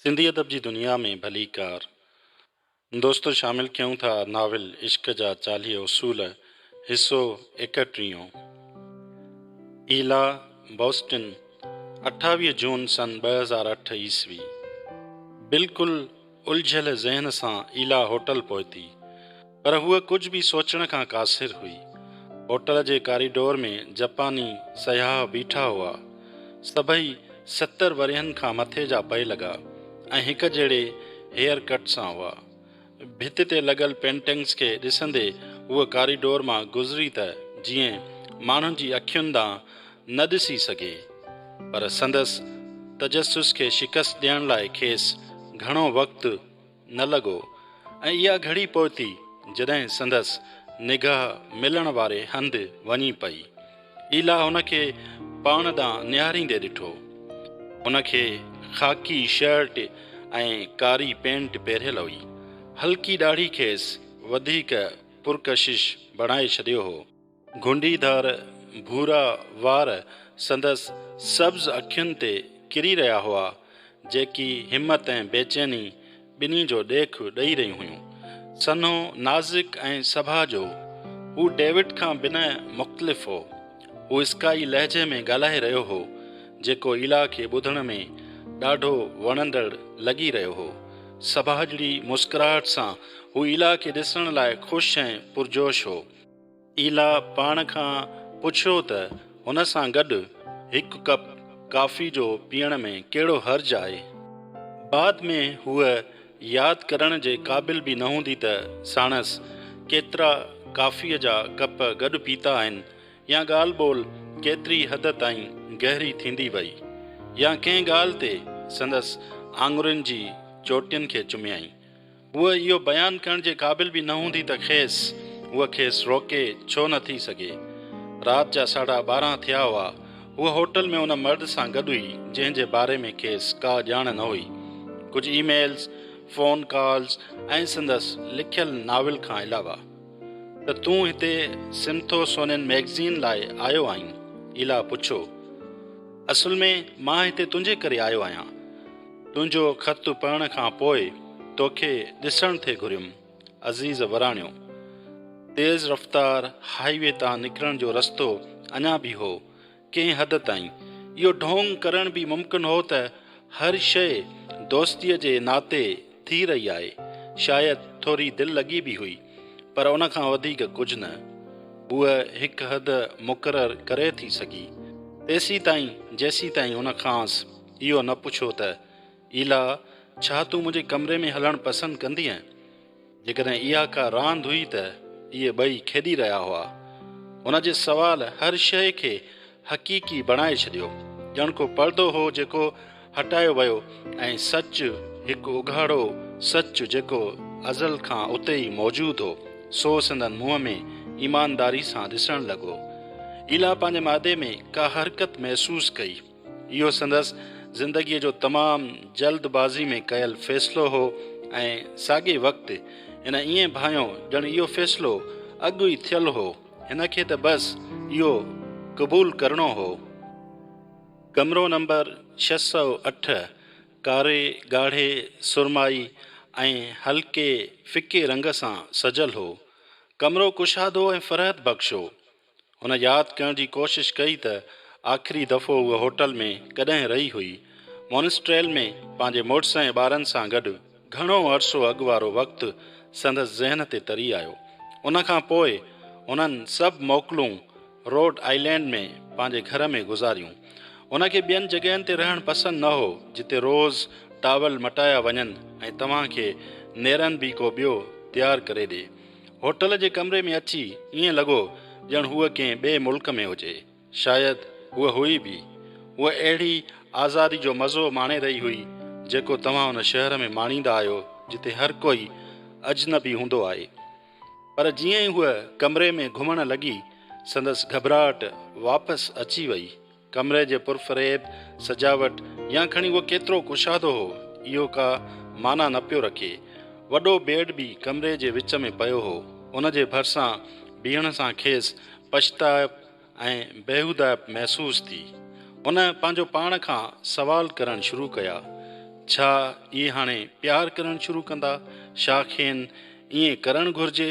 سنڌي ادب جي دنيا ۾ ڀليڪار دوستو شامل ڪيون ٿا ناول عشق جا 40 اصول حصو ايڪٽيهون. ايلا بوسٽن 28 جون سن 2008 عيسوي. بلڪل الجهيل ذهن سان ايلا هوٽل پهتي. پر هوء ڪجهه به سوچڻ کان قاصر هئي. هوٽل جي ڪاريڊور ۾ جپاني سياح بيٺا هئا. سڀئي 70 ورهين کان مٿي جا پئي لڳا ۽ هڪ جهڙي هيئر ڪٽ سان هئا. ڀت تي لڳل پينٽنگز کي ڏسندي هوء ڪاريڊور مان گذري ته جيئن ماڻهن جي اکين ڏانهن نه ڏسي سگهي. پر سندس تجسس کي شڪست ڏيڻ لاء کيس گهڻو وقت نه لڳو ۽ اها گهڙي پهتي جڏهن سندس نگاهه ملڻ واري هنڌ وڃي پئي. ايلا هن کي پاڻ ڏانهن نهاريندي ڏٺو. هن کي خاڪي شرٽ ۽ ڪاري پينٽ پهريل هئي. هلڪي ڏاڙهي کيس وڌيڪ پرڪشش بڻائي ڇڏيو هو. گهنڊيدار ڀورا وار سندس سبز اکين تي ڪري رهيا هئا، جيڪي همت ۽ بيچيني ٻنهي جو ڏيک ڏئي رهيون هيون. سنهو، نازڪ ۽ سڀاء جو، هو ڊيوڊ کان بنهه مختلف هو. هو اسڪائي لهجي ۾ ڳالهائي رهيو هو، جيڪو ايلا کي ٻڌڻ ۾ ڏاڍو وڻندڙ لڳي رهيو هو. سڀاڄڙي مسڪراهٽ سان هو ايلا کي ڏسڻ لاء خوش ۽ پرجوش هو. ايلا پاڻ کان پڇيو ته هن سان گڏ هڪ ڪپ ڪافي جو پيئڻ ۾ ڪهڙو حرج آهي؟ بعد ۾ هوء ياد ڪرڻ جي قابل به نه هوندي ته ساڻس ڪيترا ڪافيء جا ڪپ گڏ پيتا آهن يا ڳالهه ٻولهه ڪيتري حد تائين گهري ٿيندي وئي يا ڪنهن ڳالهه تي سندس آڱرين جي چوٽين کي چميائين. هوء اهو بيان ڪرڻ جي قابل به نه هوندي ته کيس هوء کيس روڪي ڇو نه ٿي سگهي. رات جا ساڍا 12 ٿيا هئا. هوء هوٽل ۾ ان مرد سان گڏ هئي جنهن جي باري ۾ کيس ڪا ڄاڻ نه هئي. ڪجهه اي ميلز، فون ڪالز ۽ سندس لکيل ناول کان علاوه. ته تون هتي سمٿوسونين مئگزين لاء آيو آهين؟ ايلا پڇيو. اصل ۾ مان هتي تنهنجي ڪري آيو آهيان. تنهنجو خط پڙهڻ کان پوء توکي ڏسڻ ٿي گهريم. عزيز وراڻيو. تيز رفتار هاء وي تان نڪرڻ جو رستو اڃا به هو. ڪنهن حد تائين اهو ڍونگ ڪرڻ به ممڪن هو ته هر شيء دوستيء جي ناتي ٿي رهي آهي. شايد ٿوري دل لڳي به هئي، پر ان کان وڌيڪ ڪجهه نه. هوء هڪ حد مقرر ڪري ٿي سگهي، تيسيتائين جيسيتائين هن کانئس اهو نه پڇيو ته، ايلا، ڇا تون منهنجي ڪمري ۾ هلڻ پسند ڪندينء؟ جيڪڏهن اها ڪا راند هئي ته اهي ٻئي کيڏي رهيا هئا. هن جي سوال هر شيء کي حقيقي بڻائي ڇڏيو. ڄڻ ڪو پردو هو جيڪو هٽايو ويو ۽ سچ، هڪ اگهاڙو سچ جيڪو ازل کان اتي ئي موجود هو، سو سندن منهن ۾ ايمانداري سان ڏسڻ لڳو. ايلا پنهنجي معدي ۾ ڪا حرڪت محسوس ڪئي. اهو سندس زندگيء جو تمام جلد بازي ۾ ڪيل فيصلو هو ۽ ساڳئي وقت هن ائين ڀانيو ڄڻ اهو فيصلو اڳ ئي ٿيل هو، هن کي ته بس اهو قبول ڪرڻو هو. ڪمرو نمبر 608 ڪاري، ڳاڙهي، سرمائي ۽ هلڪي ڦڪي رنگ سان سجل هو. ڪمرو ڪشادو ۽ فرحت بخش هو. هن ياد ڪرڻ جي ڪوشش ڪئي ته آخري دفعو هوء هوٽل ۾ ڪڏهن رهي هئي. مونسٽريل ۾ پنهنجي مڙس ۽ ٻارن سان گڏ گهڻو عرصو اڳ وارو وقت سندس ذهن تي تري آيو. ان کان پوء هنن سڀ موڪلون روڊ آئلينڊ ۾ پنهنجي گهر ۾ گذاريون. هن کي ٻين جڳهين تي رهڻ پسند نه هو جتي روز ٽاول مٽايا وڃن ۽ توهان کي نيرن به ڪو ٻيو تيار ڪري ڏي. هوٽل جي ڪمري ۾ اچي ائين لڳو ڄڻ هوء ڪنهن ٻئي ملڪ ۾ هجي. شايد هوء هئي به. هوء اهڙي آزادي جو مزو ماڻي رهي هئي، جيڪو توهان ان شهر ۾ ماڻيندا آهيو، جتي هر ڪوئي اجنبي هوندو آهي. پر جيئن ئي هوء ڪمري ۾ گهمڻ لڳي، سندس گهٻراهٽ واپس اچي وئي. ڪمري جي پرفريب سجاوٽ يا کڻي اهو ڪيترو ڪشادو هو، اهو ڪا معنيٰ نه پيو رکي. وڏو بيڊ به ڪمري جي وچ ۾ پيو هو. ان جي ڀرسان بيهڻ سان کيس پڇتائپ ۽ بيهودائپ محسوس ٿي. هن پنهنجو پاڻ کان سوال ڪرڻ شروع ڪيا. ڇا اهي هاڻي پيار ڪرڻ شروع ڪندا؟ ڇا کين ائين ڪرڻ گهرجي؟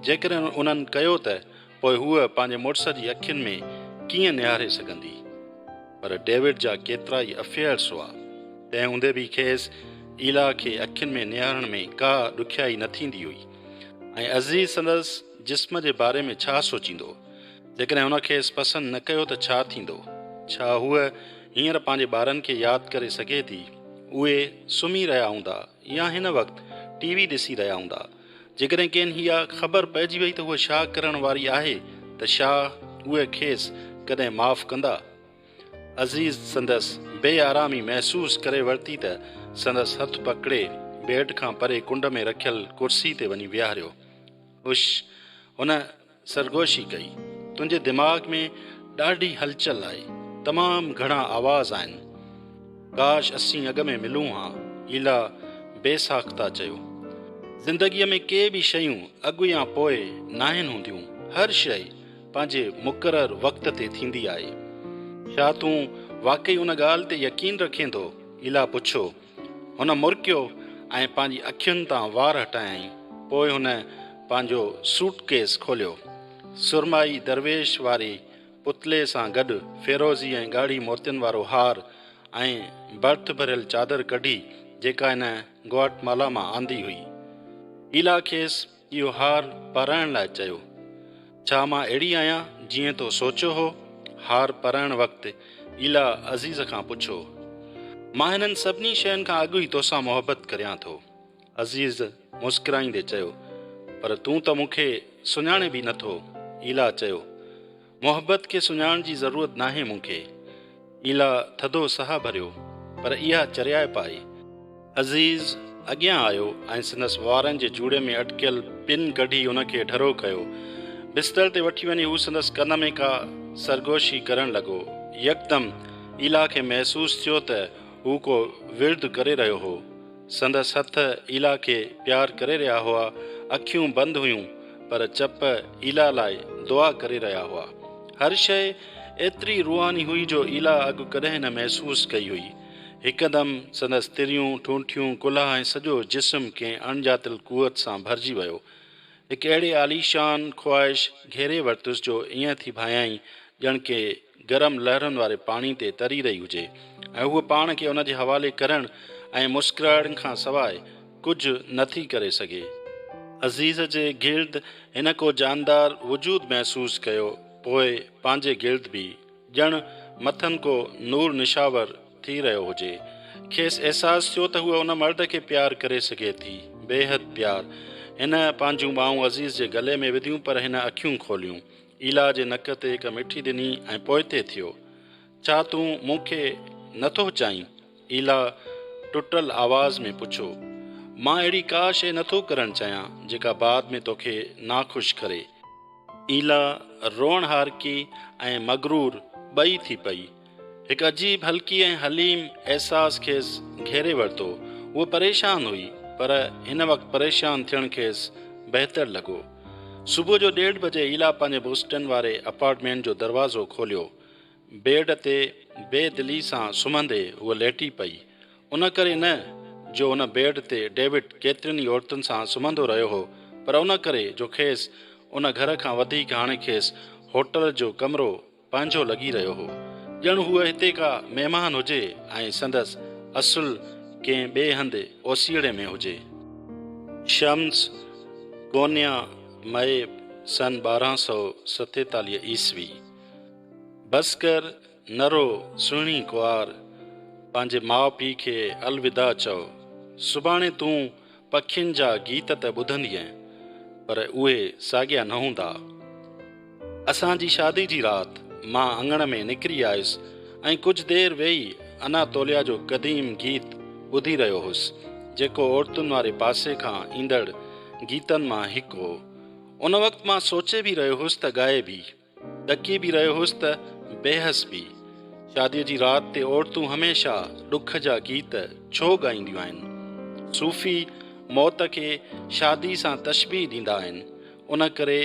جيڪڏهن انهن ڪيو ته پوء هوء پنهنجي مڙس جي اکين ۾ ڪيئن نهاري سگهندي؟ پر ڊيوڊ جا ڪيترائي افيئرس هئا. تنهن هوندي به کيس ايلا کي اکين ۾ نهارڻ ۾ ڪا ڏکيائي نه ٿيندي هئي. ۽ عزيز سندس جسم جي باري ۾ ڇا سوچيندو؟ جيڪڏهن هن کيس پسند نه ڪيو ته ڇا ٿيندو؟ ڇا هوء هينئر پنهنجي ٻارن کي ياد ڪري سگهي ٿي؟ اهي سمهي رهيا هوندا يا هن وقت ٽي وي ڏسي رهيا هوندا. جيڪڏهن کين اها خبر پئجي وئي ته هوء ڇا ڪرڻ واري آهي ته ڇا اهي کيس ڪڏهن معاف ڪندا؟ عزيز سندس بي آرامي محسوس ڪري ورتي ته سندس هٿ پڪڙي بيڊ کان پري ڪنڊ ۾ رکيل ڪرسي تي وڃي ويهاريو. هش! هن سرگوشي ڪئي. تنهنجي دماغ ۾ ڏاڍي هلچل آهي. تمام گهڻا آواز آهن. ڪاش اسين اڳ ۾ ملون ها. ايلا بي ساخته چيو. زندگيء ۾ ڪي به شيون اڳ يا پوء ناهن هونديون. هر شيء پنهنجي مقرر وقت تي ٿيندي آهي. ڇا تون واقعي ان ڳالهه تي يقين رکين ٿو؟ ايلا پڇيو. هن مرڪيو ۽ پنهنجي اکين تان وار هٽايائين. پوء هن پنهنجو سوٽ ڪيس کوليو. سرمائي درويش واري پتلي سان گڏ فيروزي ۽ ڳاڙهي موتين وارو هار ۽ برٿ ڀريل چادر ڪڍي جيڪا هن گواٽمالا مان آندي هئي. ايلا کيس اهو هار پارائڻ لاء چيو. ڇا مان اهڙي آهيان جيئن تو سوچيو هو؟ هار پارائڻ وقت ايلا عزيز کان پڇيو. مان هنن سڀني شين کان اڳ ئي توسان محبت ڪريان ٿو. عزيز مسڪرائيندي چيو. پر تون ته مون کي سڃاڻين به نٿو. ايلا چيو. محبت کي سڃاڻڻ جي ضرورت ناهي مون کي. ايلا ٿڌو ساهه ڀريو، پر اها چريائپ آهي. عزيز اڳيان آيو ۽ سندس وارن جي جوڙي ۾ اٽڪيل پن ڪڍي ان کي ڍرو ڪيو. بستر تي وٺي وڃي هو سندس ڪن ۾ ڪا سرگوشي ڪرڻ لڳو. يڪدم ايلا کي محسوس ٿيو ته هو ڪو ورد ڪري رهيو هو. سندس هٿ ايلا کي پيار ڪري رهيا هئا، اکيون بند هيون، پر چپ ايلا لاء دعا ڪري رهيا هئا. هر شيء ايتري روحاني هئي جو ايلا اڳ ڪڏهن نه محسوس ڪئي هئي. هڪدم سندس تريون، ٺونٺيون، ڪلها ۽ سڄو جسم ڪنهن اڻڄاتل قوت سان ڀرجي ويو. هڪ اهڙي عاليشان خواهش گهيري ورتس جو ائين ٿي ڀانيائين ڄڻ ڪي گرم لهرن واري پاڻي تي تري رهي هجي ۽ هوء پاڻ کي ان جي حوالي ڪرڻ ۽ مسڪرائڻ کان سواء ڪجهه نه ٿي ڪري سگهي. عزيز جي گرد هن ڪو جاندار وجود محسوس ڪيو، پوء پنهنجي گرد به. ڄڻ مٿن ڪو نور نشاور ٿي رهيو هجي. کيس احساس ٿيو ته هوء ان مرد کي پيار ڪري سگهي ٿي، بيحد پيار. هن پنهنجون ٻانهون عزيز جي گلي ۾ وڌيون پر هن اکيون کوليون. ايلا جي نڪ تي هڪ مٺي ڏني ۽ پوئتي ٿيو. ڇا تون مون کي نه ٿو چاهين؟ ايلا ٽٽل آواز ۾ پڇيو. مان اهڙي ڪا شيء نه ٿو ڪرڻ چاهيان جيڪا بعد ۾ توکي ناخوش ڪري. ايلا روئڻهارڪي ۽ مغرور ٻئي ٿي پئي. هڪ عجيب هلڪي ۽ حليم احساس کيس گهيري ورتو. هوء پريشان هئي، پر هن وقت پريشان ٿيڻ کيس بهتر لڳو. صبح جو ڏيڍ بجي ايلا پنهنجي بوسٽن واري اپارٽمينٽ جو دروازو کوليو. بيڊ تي بي دلي سان سمهندي هوء ليٽي پئي. ان ڪري نه جو ان بيڊ تي ڊيوڊ ڪيترين ئي عورتن سان سمهندو رهيو هو پر ان ڪري جو کيس ان گهر کان وڌيڪ هاڻي کيس هوٽل جو ڪمرو پنهنجو لڳي رهيو هو. ڄڻ هوء هتي ڪا مهمان هجي ۽ سندس اصل ڪنهن ٻئي هنڌ اوسيئڙي ۾ هجي. شمس ڪونيا مئي سن 1247 عيسوي. بس ڪر نه رو سهڻي ڪنوار، پنهنجي ماء پيء کي الوداع چئو. سڀاڻي تون پکين جا گيت ته ٻڌندينء، پر اهي ساڳيا نه هوندا. اسان جي شادي جي رات، مان اڱڻ ۾ نڪري آيس ۽ ڪجهه دير ويهي اناتوليا جو قديم گيت ٻڌي رهيو هوس، جيڪو عورتن واري پاسي کان ايندڙ گيتن مان هڪ هو. ان وقت مان سوچي به رهيو هوس ته ڳائي به. ڏڪي به رهيو هوس ته بيحس به. شاديء جي رات تي عورتون هميشه ڏک جا گيت ڇو ڳائينديون آهن؟ صوفي موت کي شادي سان تشبيهه ڏيندا آهن، ان ڪري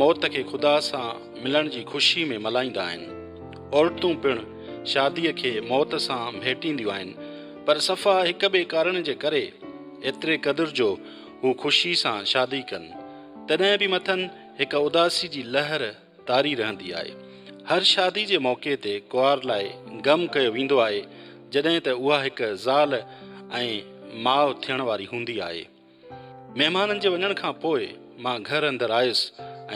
موت کي خدا سان ملڻ جي خوشي ۾ ملهائيندا آهن. عورتون پڻ شاديء کي موت سان ڀيٽينديون آهن. پر صفا هڪ ٻئي ڪارڻ جي ڪري، ايتري قدر جو هو خوشي سان شادي ڪن، تڏهن به مٿن هڪ اداسي جي لهر طاري رهندي آهي. هر شادي جي موقعي تي ڪنوار لاء غم ڪيو ويندو آهي، جڏهن ته اها هڪ زال ۽ ماء ٿيڻ واري هوندي آهي. مهمانن جي وڃڻ کان پوء مان گهر اندر آيس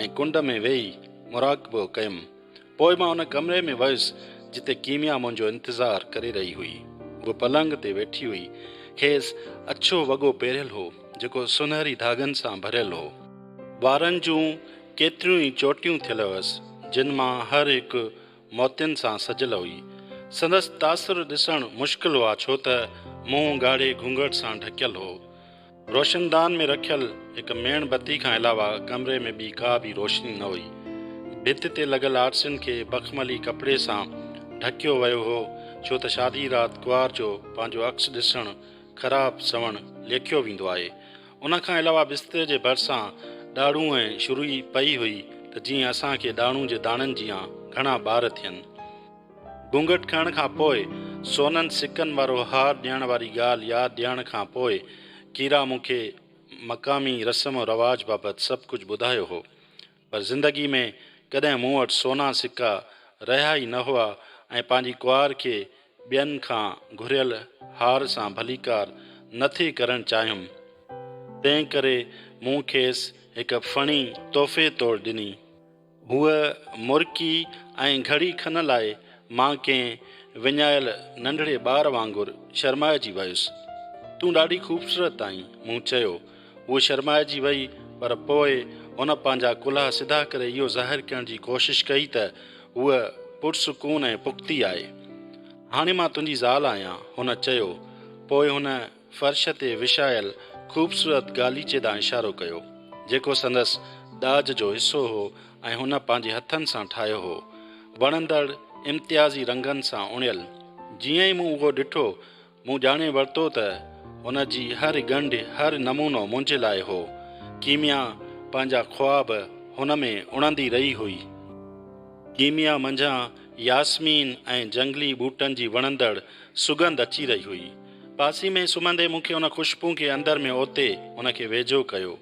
۽ ڪنڊ ۾ ويهي مراقبو ڪيم. پوء مان ان ڪمري ۾ ويس جتي ڪيميا منهنجو انتظار ڪري رهي هئي. هوء پلنگ تي ويٺي هئي. کيس اڇو وڳو پهريل هو، جيڪو سونهري ڌاڳن سان ڀريل هو. وارن جون ڪيتريون ئي چوٽيون ٿيل هئس، جن مان هر هڪ موتين سان سجيل هئي. سندس تاثر ڏسڻ مشڪل هئا ڇو ته منهن ڳاڙهي گهونگهٽ سان ڍڪيل هو. روشندان ۾ رکيل هڪ ميڻ بتي کان علاوه ڪمري ۾ ٻي ڪا به روشني نه هئي. ڀت تي لڳل آرسين کي بخملي ڪپڙي سان ڍڪيو ويو هو ڇو ته شادي رات ڪنوار جو پنهنجو عڪس ڏسڻ خراب سوڻ ليکيو ويندو آهي. ان کان علاوه بستري جي ڀرسان ڏاڙهون ۽ شروعي پئي هئي ته جيئن اسان کي ڏاڙهون جي داڻن جيان گهڻا ٻار ٿين. گهونگهٽ کڻڻ کان پوء سونن سڪن وارو هار ڏيڻ واري ڳالهه ياد ڏيارڻ کان پوء ڪيرا مون کي مقامي رسم و رواج بابت سڀ ڪجهه ٻڌايو هو. پر زندگي ۾ ڪڏهن مون وٽ سونا سڪا رهيا ئي نه هئا ۽ پنهنجي ڪنوار کي ٻين کان گهريل هار سان ڀليڪار نه ٿي ڪرڻ چاهيم. تنهن ڪري مون کيس هڪ ڦڻي تحفي طور ڏني. هوء مرڪي ۽ گهڙي کن لاء مان ڪنهن وڃايل ننڍڙي ٻار وانگر شرمائجي ويس. تون ڏاڍي خوبصورت آهين، مون چيو. هوء شرمائجي وئي، پر پوء هن پنهنجا ڪلها سڌا ڪري اهو ظاهر ڪرڻ جي ڪوشش ڪئي ته هوء پرسڪون ۽ پختي آهي. هاڻي مان تنهنجي زال آهيان، هن چيو. پوء هن فرش تي وڇايل خوبصورت غاليچي ڏانهن اشارو ڪيو، جيڪو سندس ڏاج جو حصو هو ۽ هن پنهنجي هٿن سان ٺاهيو هو. وڻندڙ امتيازي رنگن سان اڻيل. جيئن ئي مون اهو ڏٺو، مون ڄاڻي ورتو ته هن جي هر ڳنڍ، هر نمونو منهنجي لاء هو. ڪيميا پنهنجا خواب هن ۾ اڻندي رهي هئي. ڪيميا منجهان ياسمين ۽ جهنگلي ٻوٽن جي وڻندڙ سڳنڌ اچي رهي هئي. پاسي ۾ سمهندي مون کي ان خوشبو کي اندر ۾ اوتي ان کي ويجهو ڪيو.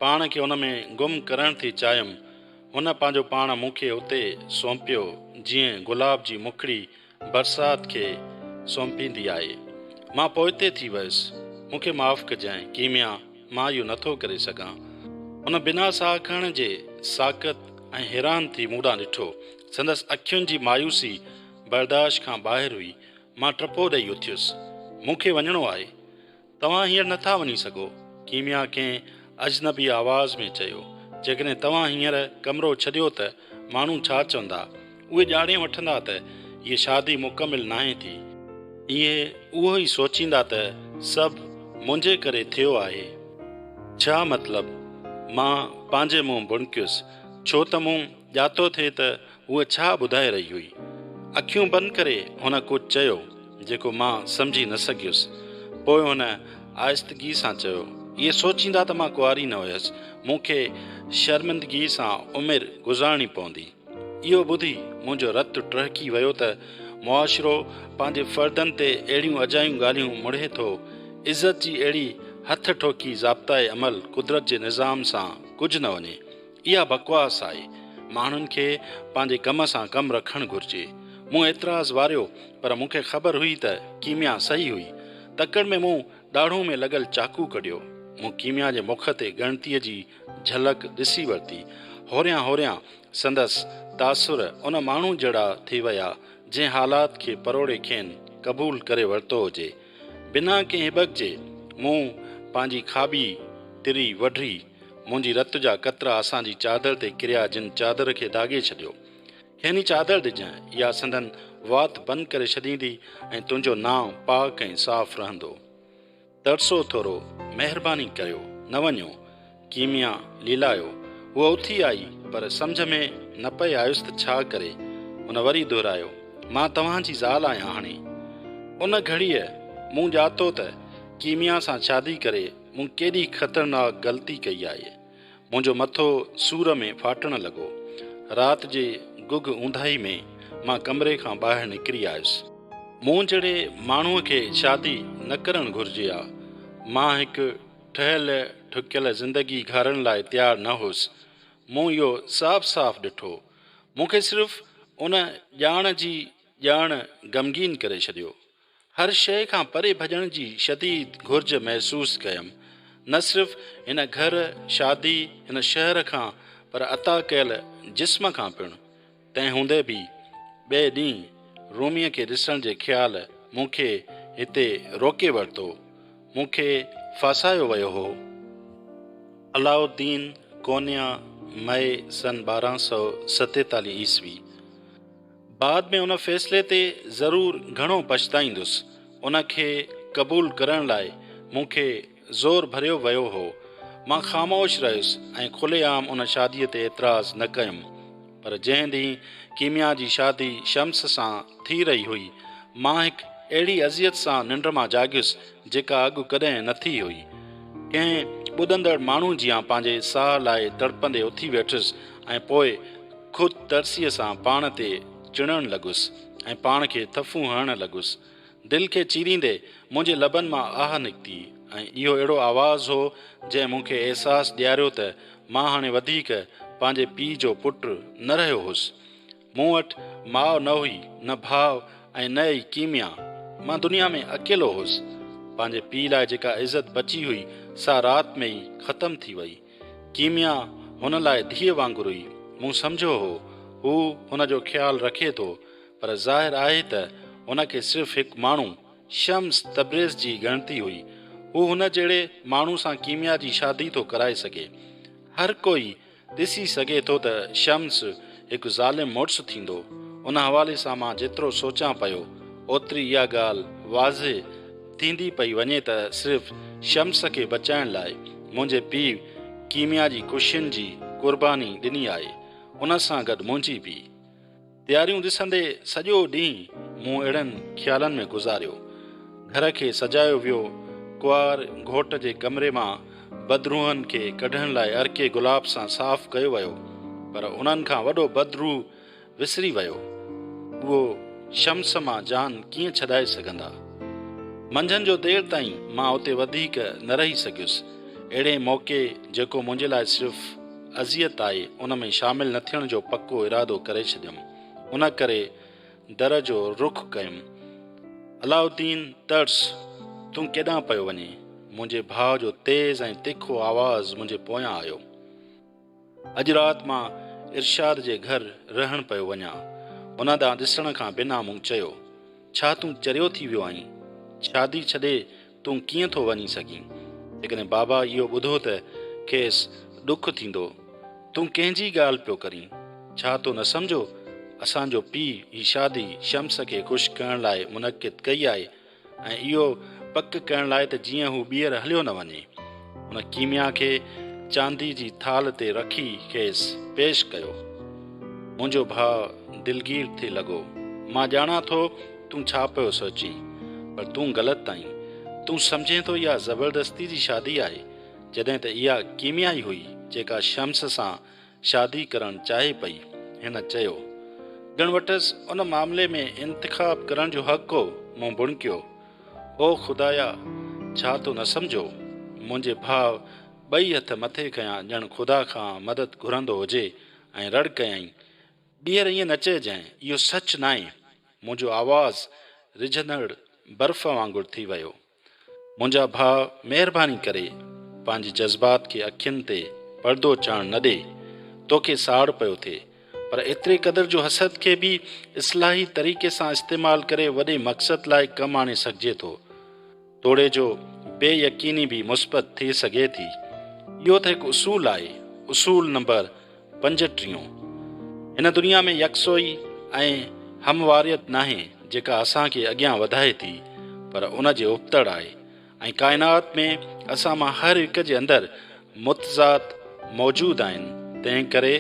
پاڻ کي ان ۾ گم ڪرڻ ٿي چاهيم. هن پنهنجو پاڻ مون کي اتي سونپيو جيئن گلاب جي مکڙي برسات کي سونپيندي آهي. مان پوئتي ٿي ويس. مون کي معاف ڪجانء ڪيميا، مان اهو نٿو ڪري سگهان. هن بنا ساهه کڻڻ جي ساڪت ۽ حيران ٿي مون ڏانهن ڏٺو. سندس اکين جي مايوسي برداشت کان ٻاهر هئي. مان ٽپو ڏئي اٿيس. مون کي وڃڻو آهي. توهان هينئر نه ٿا وڃي سگهو. ڪيميا ڪنهن اجنبي آواز ۾ چيو. جيڪڏهن توهان هينئر ڪمرو ڇڏيو ته ماڻهو ڇا چوندا؟ اهي ڄاڻي وٺندا ته هيء شادي مڪمل ناهي ٿي. اهي اهو ئي سوچيندا ته سڀ منهنجي ڪري ٿيو آهي. ڇا مطلب؟ مان پنهنجي منهن ڀڻڪيس، ڇو ته مون ڄاتو ٿي ته هوء ڇا ٻڌائي رهي هئي. اکيون بند ڪري هن ڪجهه چيو، جيڪو مان سمجهي نه سگهيس. پوء هن آهستگيء سان چيو، اهي سوچيندا ته مان ڪنواري نه هيس. مون کي شرمندگيء سان عمر گذارڻي پوندي. اهو ٻڌي منهنجو رت ٽهڪي ويو ته معاشرو پنهنجي فردن تي اهڙيون اجايون ڳالهيون مڙهي ٿو. عزت جي اهڙي هٿ ٺوڪي ضابطائي عمل قدرت جي نظام سان ڪجهه نه وڃي. اها بڪواس آهي. ماڻهن کي پنهنجي ڪم سان ڪم رکڻ گهرجي. مون اعتراض واريو پر مون کي خبر هئي ته ڪيميا صحيح هئي. تڪڙ ۾ مون ڏاڙهون ۾ لڳل چاقو ڪڍيو. مون ڪيميا جي مک تي ڳڻتيء جي جهلڪ ڏسي ورتي. هوريان هوريان سندس تاثر ان ماڻهو جهڙا ٿي ويا، جنهن حالات کي پروڙي کين قبول ڪري ورتو هجي. بنا ڪنهن هٻڪ جي مون پنهنجي کاٻي تري وڍي. منهنجي رت جا قطرا اسان جي چادر تي ڪريا جن چادر کي داغي ڇڏيو. کين هي چادر ڏجانء، اها سندن وات بند ڪري ڇڏيندي ۽ تنهنجو نانء پاڪ ۽ صاف رهندو. ترسو ٿورو، مهرباني ڪريو، نه وڃو. ڪيميا ليلايو. هوء اٿي آئي، پر سمجهه ۾ نه پئي آيس ته ڇا ڪري. هن وري دهرايو، مان توهان جي زال آهيان هاڻي. ان گهڙيء مون ڄاتو ته ڪيميا سان شادي ڪري مون ڪيڏي خطرناڪ غلطي ڪئي آهي. منهنجو مٿو سور ۾ ڦاٽڻ لڳو. رات جي گگهه اونداهي ۾ مان ڪمري کان ٻاهر نڪري آيس. مون جهڙي ماڻهوء کي شادي نه ڪرڻ گهرجي ها. مان هڪ ٺهيل ٺڪيل زندگي گهارڻ لاء تيار نه هوس. مون اهو صاف صاف ڏٺو. مون کي صرف ان ڄاڻ جي ڄاڻ غمگين ڪري ڇڏيو. هر شيء کان پري ڀڄڻ جي شديد گهرج محسوس ڪيم. نه صرف هن گهر، شادي، هن شهر کان پر عطا ڪيل جسم کان پڻ. تنهن هوندي به ٻئي ڏينهن روميء کي ڏسڻ جي خيال مون کي هتي روڪي ورتو. مون کي ڦاسايو ويو هو. علاؤالدين قونيا، مئي سن 1247 عيسوي. بعد ۾ ان فيصلي تي ضرور گهڻو پڇتائيندس. ان کي قبول ڪرڻ لاء مون کي زور ڀريو ويو هو. مان خاموش رهيس ۽ کلي عام ان شاديء تي اعتراض نه ڪيم. پر جنهن ڏينهن ڪيميا جي شادي شمس سان ٿي رهي هئي، مان هڪ اهڙي اذيت سان ننڊ مان جاڳيس، جيڪا اڳ ڪڏهن نه ٿي هئي. ڪنهن ٻڏندڙ ماڻهو جيان پنهنجي ساهه لاء تڙپندي اٿي ويٺس ۽ پوء خود ترسيء سان پاڻ تي چڙڻ لڳس ۽ پاڻ کي ٿڦون هڻڻ لڳس. دل کي چيريندي منهنجي لبن مان آهه نڪتي ۽ اهو اهڙو آواز هو جنهن مون کي احساس ڏياريو ته مان هاڻي وڌيڪ پنهنجي پيء جو پٽ نه رهيو هوس. مون وٽ ماء نه هئي، نه ڀاء ۽ نه ئي ڪيميا. مان دنيا ۾ اڪيلو هوس. پنهنجي پيء لاء جيڪا عزت بچي هئي سا رات ۾ ئي ختم ٿي وئي. ڪيميا هن لاء ڌيء وانگر هئي. مون سمجهيو هو، هو هن جو خيال رکي ٿو، پر ظاهر آهي ته هن کي صرف هڪ ماڻهو، شمس تبريز جي ڳڻتي هئي. هو هن جهڙي ماڻهو سان ڪيميا جي شادي ٿو ڪرائي سگهي. هر ڪوئي ڏسي سگهي ٿو ته شمس هڪ ظالم مڙس ٿيندو. ان حوالي سان مان جيترو سوچان پيو، اوتري اها ڳالهه واضح ٿيندي پئي وڃي ته صرف شمس کي بچائڻ لاء منهنجي پيء ڪيميا جي خوشين جي قرباني ڏني آهي، ان سان گڏ منهنجي به. تياريون ڏسندي سڄو ڏينهن مون اهڙن خيالن ۾ گذاريو. گهر کي سجايو ويو، ڪنوار گهوٽ جي ڪمري مان بدروحن کي ڪڍڻ لاء عرقي گلاب سان صاف ڪيو ويو، پر انهن کان وڏو بدروح وسري ويو. اهو شمس مان جان ڪيئن ڇڏائي سگهندا؟ منجهند جو دير تائين مان اتي وڌيڪ نه رهي سگهيس. اهڙي موقعي جيڪو منهنجي لاء صرف اذيت آهي، ان ۾ شامل نه ٿيڻ جو پڪو ارادو ڪري ڇڏيم. ان ڪري در جو رخ ڪيم. علاؤالدين ترس، تون ڪيڏانهن پيو وڃين؟ منهنجي ڀاء جو تيز ۽ تکو آواز منهنجي پويان آيو. اڄ رات مان ارشاد جي گهر رهڻ پيو وڃان. هن ڏانهن ڏسڻ کان بنا مون چيو. ڇا تون چريو ٿي ويو آهين؟ شادي ڇڏي تون ڪيئن ٿو وڃي سگهين؟ جيڪڏهن بابا اهو ٻڌو ته کيس ڏک ٿيندو. تون ڪنهن جي ڳالهه پيو ڪرين؟ ڇا تو نه سمجهيو؟ اسان جو پيء هي شادي شمس کي خوش ڪرڻ لاء منعقد ڪئي آهي ۽ اهو پڪ ڪرڻ لاء ته جيئن هو ٻيهر هليو نه وڃي. هن ڪيميا کي چاندي جي ٿالهه تي رکي کيس پيش ڪيو. منهنجو ڀاء دلگير ٿي لڳو. مان ڄاڻان ٿو تون ڇا پيو سوچين، پر تون غلط آهين. تون سمجهين ٿو اها زبردستي جي شادي آهي، جڏهن ته اها ڪيميا ئي هئي جيڪا شمس سان شادي ڪرڻ چاهي پئي. هن چيو. ڄڻ وٽس ان معاملي ۾ انتخاب ڪرڻ جو حق هو. مون ڀڻڪيو. او خدايا! ڇا تو نه سمجهيو؟ منهنجي ڀاء ٻئي هٿ مٿي کنيا ڄڻ خدا کان مدد گهرندو هجي ۽ رڙ ڪيائين، ٻيهر ائين نه چئجانء، اهو سچ ناهي. منهنجو آواز رجهندڙ برف وانگر ٿي ويو. منهنجا ڀاء مهرباني ڪري پنهنجي جذبات کي اکين تي پردو چاڙهڻ نه ڏي. توکي ساڙ پيو ٿئي. پر ايتري قدر جو حسد کي به اصلاحي طريقي سان استعمال ڪري وڏي مقصد لاء ڪم آڻي سگهجي ٿو. توڙي جو بي يقيني به مثبت ٿي سگهي ٿي. اهو ته هڪ اصول آهي. اصول نمبر پنجٽيهون. هن دنيا ۾ يڪسوئي ۽ همواريت ناهي جيڪا اسان کي اڳيان وڌائي ٿي پر ان جي ابتڙ آهي ۽ ڪائنات ۾ اسان مان هر هڪ جي اندر متضاد موجود آهن تنهن ڪري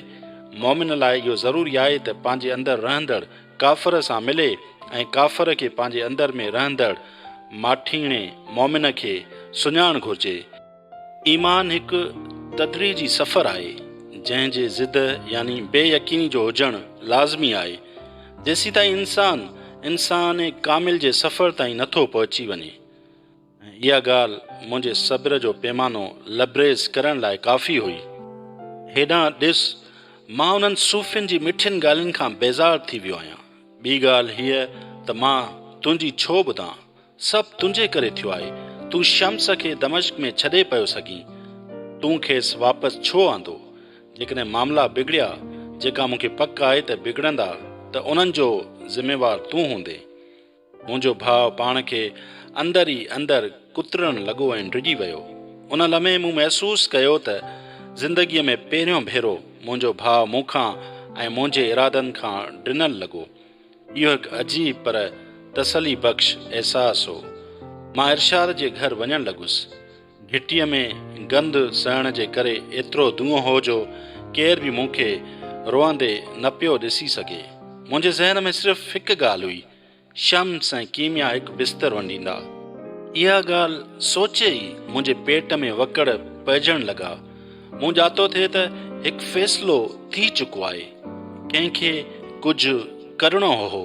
مؤمن لاء اهو ضروري آهي ته پنهنجي اندر رهندڙ ڪافر سان ملي ۽ ڪافر کي پنهنجي اندر ۾ رهندڙ ماٺيڻي مؤمن کي سڃاڻ گهرجي. ايمان هڪ تدريجي سفر آهي، جنهن جي ضد يعني بي يقيني جو هجڻ لازمي آهي. جيسيتائين انسان انسان ڪامل جي سفر تائين نٿو پهچي وڃي. ۽ اها ڳالهه منهنجي صبر جو پيمانو لبريز ڪرڻ لاء ڪافي هئي. هيڏانهن ڏس، مان انهن صوفين جي مٺين ڳالهين کان بيزار ٿي ويو آهيان. ٻي ڳالهه هيء ته مان تنهنجي ڇو ٻڌان؟ سڀ تنهنجي ڪري ٿيو آهي. تون شمس کي دمشق ۾ ڇڏي پيو سگهين. تون کيس واپس ڇو آندو؟ جيڪڏهن معاملا بگڙيا، جيڪا مون کي پڪ آهي ته بگڙندا، ته انهن جو ذميوار تون هوندين. منهنجو ڀاء پاڻ کي اندر ئي اندر ڪترڻ لڳو ۽ ڊڄي ويو. ان لمحي مون محسوس ڪيو ته زندگيء ۾ پهريون ڀيرو منهنجو ڀاء مون کان ۽ منهنجي ارادن کان ڊنل لڳو. اهو هڪ عجيب پر تسلي بخش احساس هو. مان ارشاد جي گهر وڃڻ لڳس. گهٽيء ۾ گند سهڻ جي ڪري ايترو دونهون هو جو ڪير به مون کي روئندي نه پيو ڏسي سگهي. منهنجي ذهن ۾ صرف هڪ ڳالهه هئي، شمس ۽ ڪيميا هڪ بستر ونڊيندا. اها ڳالهه سوچي ئي منهنجي پيٽ ۾ وڪڙ پئجڻ لڳا. مون ڄاتو ٿي ته هڪ فيصلو ٿي چڪو آهي. ڪنهن کي ڪجهه ڪرڻو هو.